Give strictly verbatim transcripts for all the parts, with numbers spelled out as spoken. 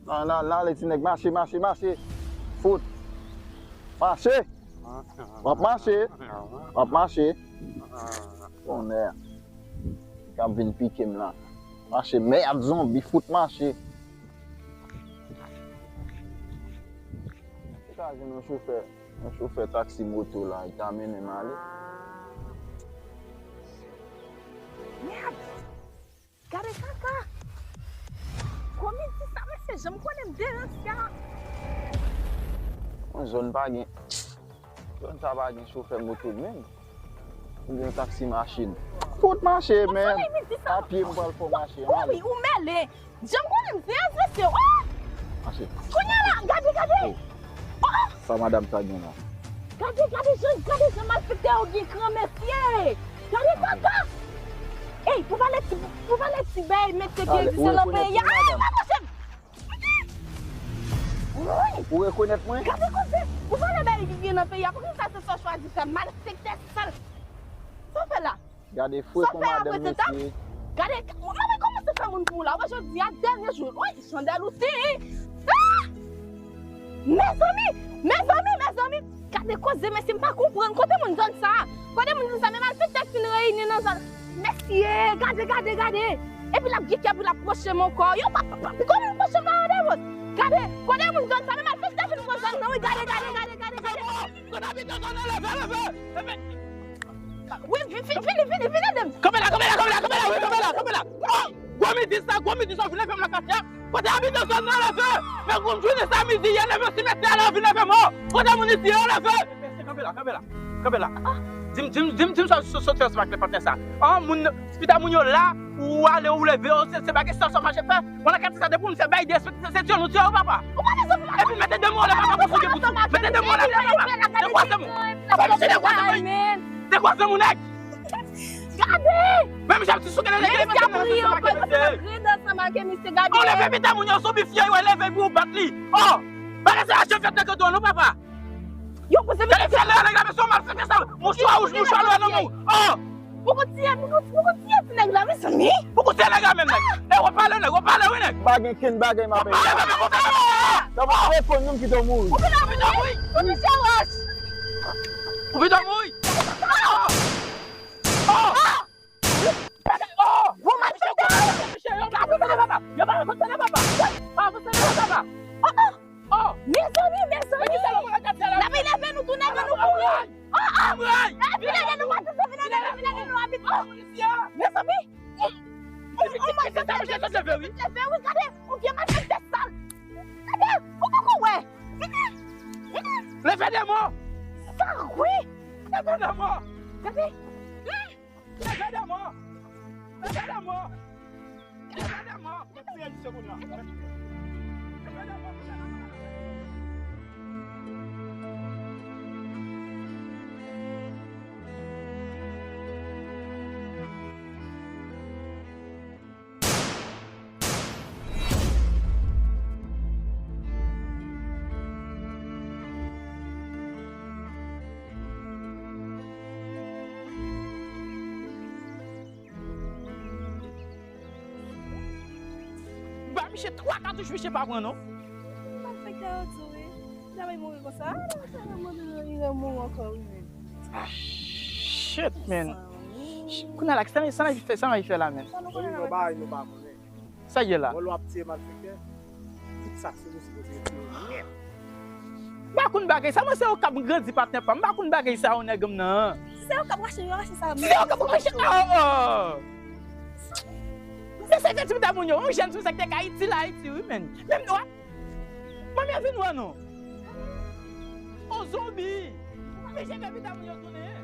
Nan, nan, nan, ale, ti nèg, mache, mache, mache. Fout. Mache. W ap mache. W ap mache. Bonè. K ap vin pike m la. Mache, mèd, zonbi, fout mache. Ou ka jwenn yon chofè, yon chofè taksi moto la, li ta mennen m ale. Mèd! Gade kaka! Komedi sa, mesye, janm konnen m deranse a. Yon zòn pa gen, zòn sa pa gen chofè moto menm. Oubyen yon taksi machin. Fout mache, men. A pye m pral fè w mache. Wi, wi, ou mele. Janm konnen m deranse, mesye. Oh! Mache. Kounye a la, gade, gade. Oh! Sa madanm sa gen la? Gade, gade jan, gade jan malfektè yo gen kran, mesye. Gade kaka. Ey, pou pale ti, pou pale ti bay, mesye ki egziste nan peyi a. Ey, pa mache. Ou rekonèt mwen? Gade koze, ou pa nan bagay ki gen nan peyi a, poukisa se sa w chwazi fè, malfektè sal? Sa w fè la? Gade fre kon madanm mesye. Gade, mwen kòmanse fè moun pou ou la, wè jodi a dènye jou, wi, chandèl ou ti. Ah! Mezanmi, mezanmi, mezanmi, gade koze mesye, m pa konprann. Kote moun zòn sa? Kote moun zòn sa? Men malfektè fin reyini nan zòn. Mesye, gade, gade, gade. Epi l ap gen kè pou l ap pwoche m ankò. Yo, pa, pa, pa, kòman m pwoche m la, Andewòs? Gade, kote moun zòn sa? Men malfektè fin pran zòn nan, wi, gade, gade, gade, gade, gade. Kote abitè zòn nan, leve, leve, leve. Wi, vi-, vi-, vini, vini, vini ede m. Kanpe la, kanpe la, kanpe la, kanpe la, wi, kanpe la, kanpe la. Oh! Gwo midi sa, gwo midi sa, vin leve m lakay la. Kote abitè zòn nan, leve? Men gwo midi sa, midi, ye leve simetyè la, vin leve m. Kote moun isi yo, leve? Kanpe la, kanpe la, kanpe la. Di m, di m, di m, di m sa, sa, sa w fè ansanm ak patnè sa. An, moun, pita moun yo la, ou ale, ou leve, ou se, se bagay sa, sa w mache fè. Mwen nan katye sa, depi moun fè bay de, se, se, se tyon nou tyon, papa. Epi mete de mò la, papa, pou fouke boutou. Mete de mò la, papa. Dekwaze moun. Fè misye dekwaze moun. Dekwaze moun, nèg. Gade! Menm jan ti souke nan legliz, mesye ap priye, ou pa nan grenn ansanm ak misye, gade. Ou leve pita moun yo, zonbi fye, ou leve pou ou bat li. Oh! Bagay sa, achte fèt nan kanton nou, papa. Yo pouse misye. Gade fè lè nèg la, mesye, ou malfektè sa. Mouchwa wouj, mouchwa lwa nan men w. Oh! Poko tiye, poko, poko tiye ti nèg la, mezanmi. Poko tiye nèg la menm, nèg. E, w ap pale, nèg, w ap pale, wi, nèg. Pa gen kenn bagay m ap pale. Nan pa reponn nou, m kite w mouri. Ou pito mouri. Ou pito mouri. Ou pito mouri. Oh! Oh! Oh! Bon, m ap chante. Yo pa rekonèt papa. Yo pa rekonèt papa. Pa rekonèt papa. Oh, oh. Oh! Mezanmi, mezanmi! N ap eleve nou tounen, men nou kouri! Oh, oh! Vin ede nou, vin ede nou, vin ede nou, vin ede nou, abit! Oh! Mezanmi! On, on, on, leve, wi, gade! On vye malfektè sal! Gade! Ou poko wè! Vini! Vini! Leve de mò! Sa, wi! Leve de mò! Gade! Hmm! Leve de mò! Leve de mò! Leve de mò! Leve de mò! Ba misye twa katouch, misye pa pran non. Malfektè yo di wi. Li ta bay mouri konsa. Ah, non, sa nan mande li renmen mouri ankò wi men. Ah, shit, man. Kounye a la, sa, sa n ap fè, sa n ap fè la, man? Sa nou konnen la, nou pa konnen. Sa ye la? Vòlò ap tiye malfektè. Tout sa se nou sipoze tiye nèt. M pa konn bagay sa, mwen se Okap m grandi patnè pa m. M pa konn bagay sa yo nèg m nan. Si se Okap rache, yo rache sa. Si se Okap rache, oh, oh. Se sa k te di m ta moun yo, yon jèn sou sa k te ka itil Ayiti wi, men. Menm nou a. Manmi a vin wè nou. On zonbi. Men jèn pita moun yo tounen.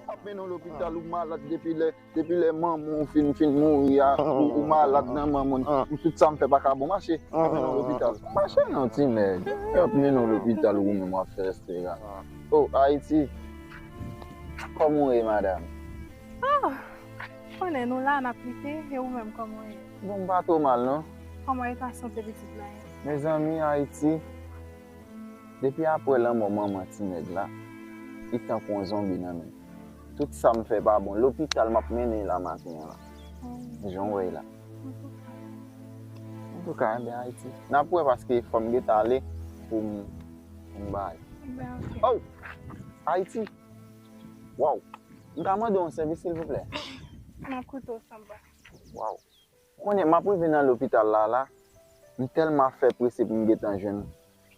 Ap mennen w lopital, ou malad depi lè, depi lè manman w fin, fin mouri a, ou, ou malad nan manman w, tout sa m fè pa ka bon, mache, ap mennen w lopital. Mache non, ti nèg. Ap mennen w lopital, ou menm w ap fè estera. Oh, Ayiti. Kòman w ye, madanm? Ah, konnen nou la, n ap lite, e ou menm, kòman w ye? Bon, m pa twò mal, non. Kòman eta sante pitit la ye? Mezanmi, Ayiti, depi apre lanmò manman ti nèg la, li tankou yon zonbi nan men m. Tout sa m fè pa bon. Lopital m ap mennen l la maten an la. Oh. Jan w wè l la. Antouka. Antouka, enben, Ayiti. N ap wè paske fò m gentan ale pou m, pou m bay. Enben, ok. Oh! Ayiti! Waw! M ka mande w yon sèvis, silvouplè? M ap koute w, Sanba. Waw! Ou konnen, m ap rive nan lopital la, la. M tèlman ap fè prese pou m gentan jwenn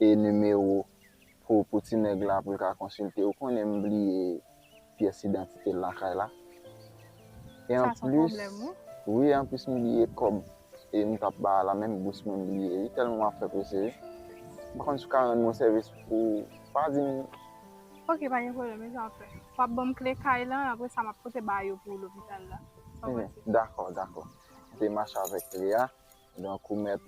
e nimewo pou, pou ti nèg la, pou l ka konsilte. Ou konnen m bliye pyès idantite l lakay la. E anplis, wi, anplis m bliye kòb e m t ap ba a la, menm bous mwen m bliye. Li tèlman m ap fè prese, wi. M pa konn si w ka rann mwen sèvis pou, pa di m. Ok, pa gen pwoblèm, men sa w ap fè. W ap ban m kle kay lan, apre sa m ap pote ba yo pou lopital la. Sa w panse? Dakò, dakò. M te mache avèk kle a. Donk, ou mèt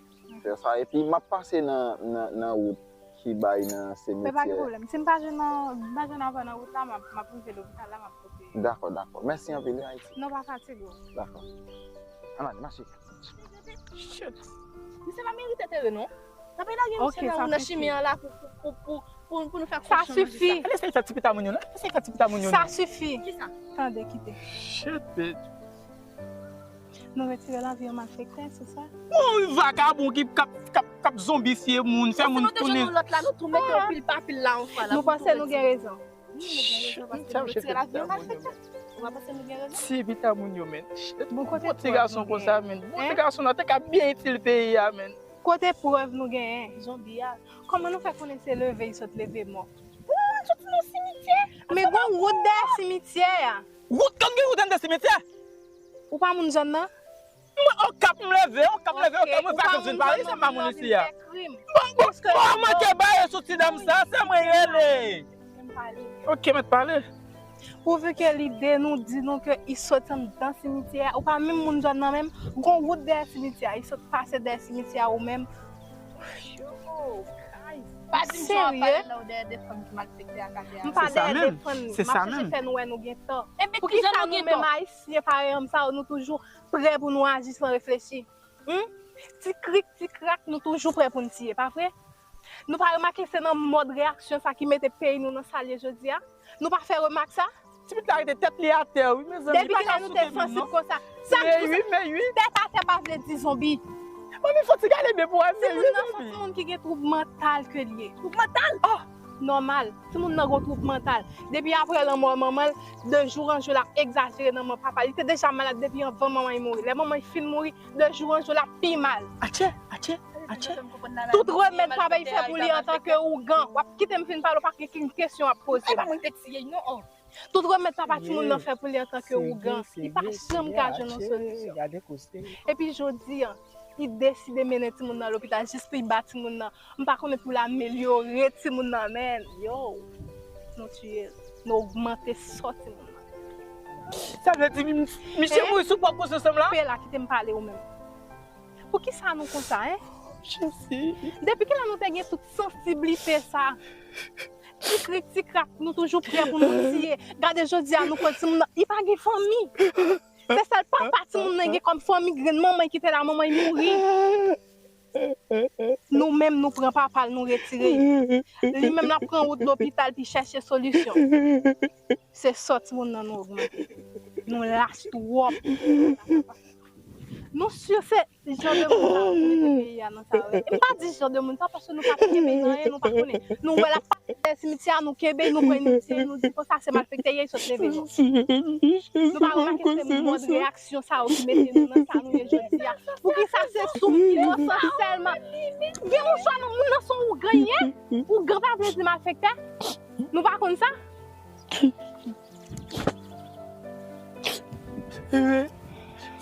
fè sa. Epi, m ap pase nan, nan, nan wout ki bay nan simetyè. Men pa gen pwoblèm. Si m pa jwenn nan, m pa jwenn avè w nan wout la, m ap, m ap rive lopital la, m ap pote. Dakò, dakò. Mèsi anpil, wi, Ayiti. Non, pa fatige w. Dakò. Ann ale, mache. Shit. Misye pa merite tere, non. N ap lage misye nan wout nan chimen an la pou, pou, pou, pou, pou, pou nou fè kochon nan sa. Sa sifi. Lese fè ti pita moun yo, non? Lese fè ti pita moun yo, non? Sa sifi. Kisa? Tande, kite. Shit, bitch. Nou retire lavi yon malfektè, se sa? Yon vakabon ki k ap, k ap, k ap zonbifye moun, fè moun tounen. Paske nou te jwenn yon lòt la, nou tou mete yo pil pa pil la yon fwa la. Nou panse nou gen rezon. Wi, nou gen rezon paske nou retire lavi yon malfektè. Ou pa panse nou gen rezon? Ti pita moun yo, men. Bon, kote prèv nou genyen? Bon ti gason konsa, men. Bon ti gason la te ka byen itil peyi a, men. Kote prèv nou genyen? Zonbi a. Kòman nou fè konnen se leve li sot leve mò? Pou moun soti nan simityè. Men gon wout dèyè simityè a. Wout, kòm gen wout anndan simityè? Ou pa moun zòn nan? Mwen Okap m leve, Okap m leve, Okap mwen vakans vin Paris, se pa moun isi a. Bon, bon, bon, manke ba yo sou ti dam sa, se mwen rele. Ok, mèt pale. Pouvi ke lide nou di nou ke li soti anndan simityè a, ou pa menm moun zòn nan menm, gon wout dèyè simityè a, li sot pase dèyè simityè a ou menm. Yo, guys. Pa di m jan w ap pale la, ou dèyè defann malfektè a k ap dèyè. M pa dèyè defann li. M ap chèche fè nou wè nou gen tò. Poukisa nou menm Ayisyen parèy m sa yo, nou toujou prè pou nou aji san reflechi? Humm? Ti krik, ti krak, nou toujou prè pou n tiye, pa vre? Nou pa remake se nan mòd reyaksyon sa ki mete peyi nou nan sa l ye jodi a? Nou pa fè remak sa? Ti pitit la rete tèt li atè, wi, mezanmi, li pa ka soute menm, non. Depi kilè nou te sansib konsa? Men wi, men wi. Tèt atè pa vle di zonbi. Manmi, fò ti gade byen pou wè, men wi, zanmi. Timoun nan se yon timoun ki gen twoub mantal ke l ye. Twoub mantal? Oh! Nòmal. Timoun nan gon twoub mantal. Depi apre lanmò manman l, de jou an jou, l ap egzajere nan men papa l. Li te deja malad depi anvan manman l mouri. Lè manman l fin mouri, de jou an jou, l ap pi mal. Atchè, atchè, atchè. Tout remèd papa l fè pou li antanke ougan. W ap kite m fin pale, w pa gen kesyon w ap poze m. Tout remèd papa timoun nan fè pou li antanke ougan, li pa janm ka jwenn yon solisyon. Epi jodi a, li deside mennen timoun nan lopital jis pou li ba timoun nan. M pa konnen pou l amelyore timoun nan, men, yo, nou tiye l, nou ogmante sò timoun nan. Sa vle di, misye mouri sou pwòp konsyans li la? Pe la, kite m pale ou menm. Poukisa nou konsa, en? Jezi. Depi kilè nou te gen tout sansiblite sa? Ti krik, ti krak, nou toujou prè pou nou tiye. Gade jodi a, nou kwè timoun nan, li pa gen fanmi. Se sèl papa timoun nan gen kòm fanmi, grenn manman ki te la, manman l mouri. Nou menm, nou pran papa l, nou retire l. Li menm, l ap pran wout lopital pou l chèche solisyon. Se sò timoun nan nou ogmante. Nou lach twòp. Nou si se jan de moun sa yo ki mete peyi a nan sa yo ye. M pa di jan de moun sa yo paske nou pa kenbe nan anyen, nou pa konnen. Nou wè l ap pase dèyè simityè a, nou kenbe, nou pran, nou tiye, nou di konsa se malfektè ye, li sot leve mò. Nou pa remake se mòd reyaksyon sa yo ki mete nou nan sa nou ye jodi a. Poukisa se sou inosan sèlman? Gen yon chwa nan moun nan se yon ougan li ye. Ougan pa vle di malfektè. Nou pa konn sa?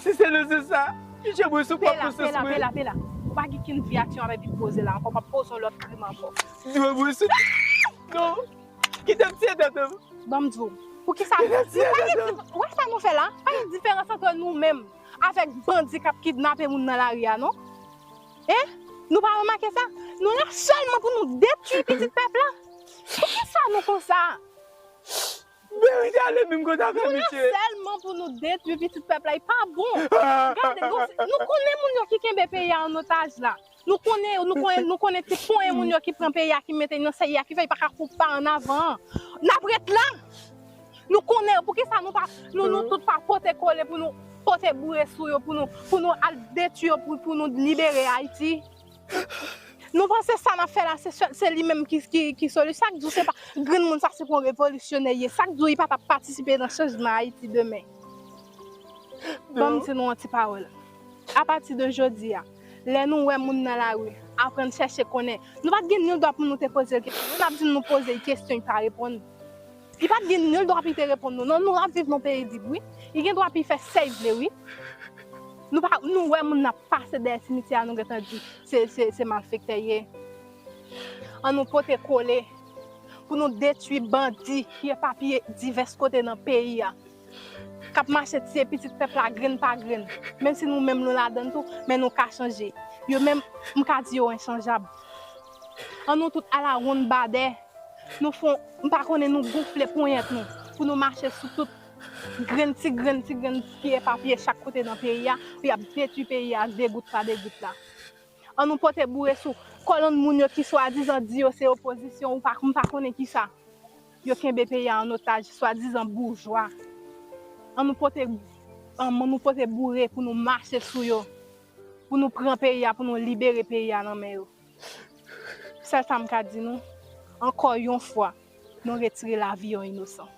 Si se nou se sa, misye mouri sou pwòp konsyans mwen. Pe la, pe la, pe la, pe la. Ou pa gen kenn vi aksyon avè pi poze la ankò, pa poze yon lòt krim ankò. Di mwen pou isit. Non. Kite m tiye tèt m. Ban m di w. Poukisa nou pa gen ti. Wè sa nou fè la? Pa gen diferans ant nou menm avèk bandi k ap kidnape moun nan lari a non. Hein? Nou pa remake sa? Nou la sèlman pou nou detwi pitit pèp la. Poukisa nou konsa? Verite ale menm kote avè misye. Nou la sèlman pou nou detwi pitit pèp la, e pa bon. Gade, nou konnen moun yo ki kenbe peyi a an otaj la. Nou konnen yo, nou konnen, nou konnen ti ponyen moun yo ki pran peyi a, ki mete nan seri a, ki fè y pa ka foup pa an avan. N ap ret la. Nou konnen yo, poukisa nou pa, nou, nou tout pa pote kole pou nou pote boure sou yo, pou nou, pou nou al detwi yo, pou, pou nou libere Ayiti? Nou panse sa n ap fè la, se, se li menm ki, ki, ki solisyon. Sa k di w se pa grenn moun sa se pou yon revolisyonè ye. Sa k di w li pa t ap patisipe nan chanjman Ayiti demen. Ban m di nou yon ti pawòl. Apati de jodi a, lè nou wè moun nan lari, aprann chèche konnen. Nou pa t gen nil dwa pou nou te poze l kesyon. Nou n ap di nou poze l kesyon, li pa reponn. Li pa t gen nil dwa pou li te reponn nou. Non, nou ap viv nan peyi lib, wi. Li gen dwa pou li fè sa l vle, wi. Nou pa, nou wè moun nan pase dèyè simityè a, nou gentan di se, se, se malfektè ye. An nou pote kole pou nou detwi bandi ki epapiye divès kote nan peyi a. K ap mache tiye pitit pèp la grenn pa grenn. Menm si nou menm nou ladann tou, men nou ka chanje. Yo menm, m ka di yo enchanjab. An nou tout ala wonn badè. Nou fon, m pa konnen nou gonfle ponyèt nou pou nou mache sou tout grenn ti grenn ti grenn ki epapiye chak kote nan peyi a, pou y ap detwi peyi a degout pa degout la. An nou pote boure sou kòlonn moun yo ki swadizan di yo se opozisyon ou pa, m pa konnen kisa. Yo kenbe peyi a an otaj, swadizan boujwa. An nou pote, an nou pote boure pou nou mache sou yo, pou nou pran peyi a, pou nou libere peyi a nan men yo. Sèl sa m ka di nou, ankò yon fwa, nou retire lavi yon inosan.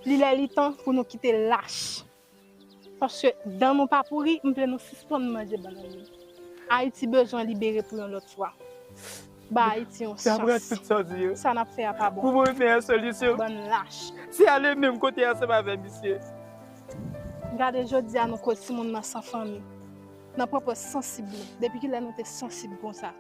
Li lè li tan pou nou kite lach. Paske dan nou pa pouri, m vle nou sispann manje bannann yo. Ayiti bezwen libere pou yon lòt fwa. Ba Ayiti yon chans. Sa n ap fè a pa bon. Pou mwen meyè solisyon. Bann lach. Se ale menm kote ansanm avè misye. Gade jodi a nou koz timoun nan san fanmi. Nan pwopòz sansib nou. Depi kilè nou te sansib konsa?